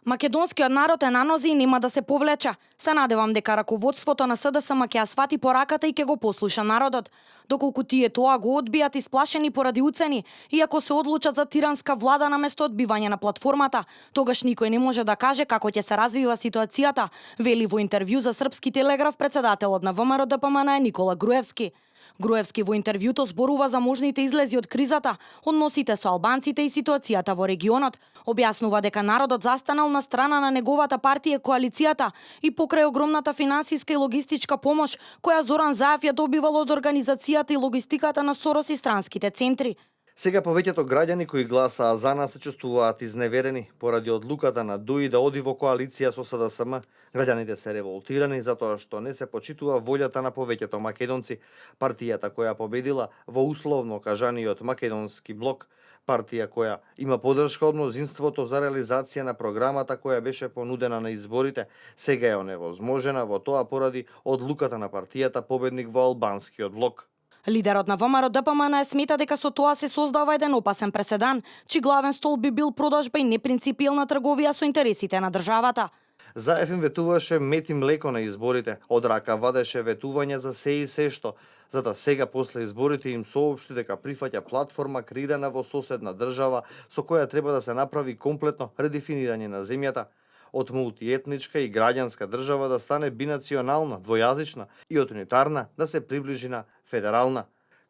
Македонскиот народ е на нози и нема да се повлече. Се надевам дека раководството на СДСМ ќе ја свати пораката и ќе го послуша народот. Доколку тие тоа го одбијат исплашени поради уцени, иако се одлучат за тиранска влада наместо одбивање на платформата, тогаш никој не може да каже како ќе се развива ситуацијата, вели во интервју за Српски телеграф председателот на ВМРО ДПМН Никола Груевски. Груевски во интервјуто зборува за можните излези од кризата, односите со албанците и ситуацијата во регионот. Објаснува дека народот застанал на страна на неговата партија коалицијата и покрај огромната финансиска и логистичка помош која Зоран Заев ја добивал од организацијата и логистиката на Сорос и странските центри. Сега повеќето граѓани кои гласаа за нас се чувствуваат изневерени поради одлуката на ДУИ да оди во коалиција со СДСМ. Граѓаните се револтирани затоа што не се почитува волјата на повеќето македонци. Партијата која победила во условно кажаниот македонски блок, партија која има поддршка од мнозинството за реализација на програмата која беше понудена на изборите, сега е оневозможена во тоа поради одлуката на партијата победник во албанскиот блок. Лидерот на ВМРО ДПМН смета дека со тоа се создава еден опасен преседан, чиј главен стол би бил продажба и непринципиелна трговија со интересите на државата. Заев им ветуваше мет и млеко на изборите, од рака вадеше ветување за се и се што, за да сега после изборите им соопшти дека прифаќа платформа креирана во соседна држава со која треба да се направи комплетно редефинирање на земјата, од мултиетничка и граѓанска држава да стане бинационална, двојазична и од унитарна да се приближи на федерална.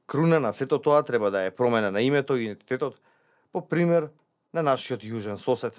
Круна на сето тоа треба да е промена на името и идентитетот, по пример на нашиот јужен сосед.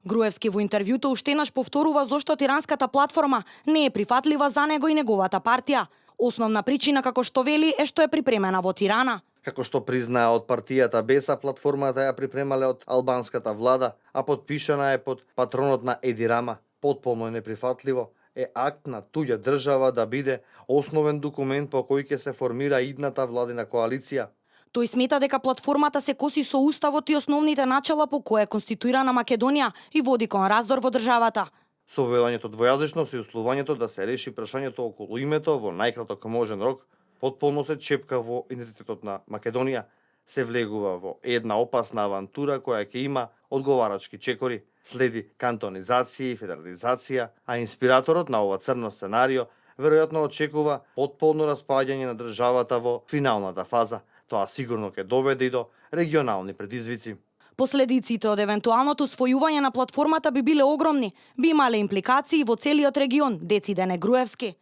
Груевски во интервјуто уште еднаш повторува зошто тиранската платформа не е прифатлива за него и неговата партија. Основна причина, како што вели, е што е припремена во Тирана. Како што признаа од партијата Беса, платформата ја припремале од албанската влада, а подпишана е под патронот на Еди Рама. Потполно неприфатливо е акт на туѓа држава да биде основен документ по кој ќе се формира идната владина коалиција. Тој смета дека платформата се коси со уставот и основните начала по кои е конституирана Македонија и води кон раздор во државата. Со введувањето двојазичност и условувањето да се реши прашањето околу името во најкраток можен рок, потполно се чепка во идентитетот на Македонија, се влегува во една опасна авантура која ќе има одговарачки чекори, следи кантонизација и федерализација, а инспираторот на ова црно сценарио веројатно очекува потполно распаѓање на државата во финалната фаза. Тоа сигурно ќе доведе и до регионални предизвици. Последиците од евентуалното усвојување на платформата би биле огромни, би имале импликации во целиот регион, дециде Груевски.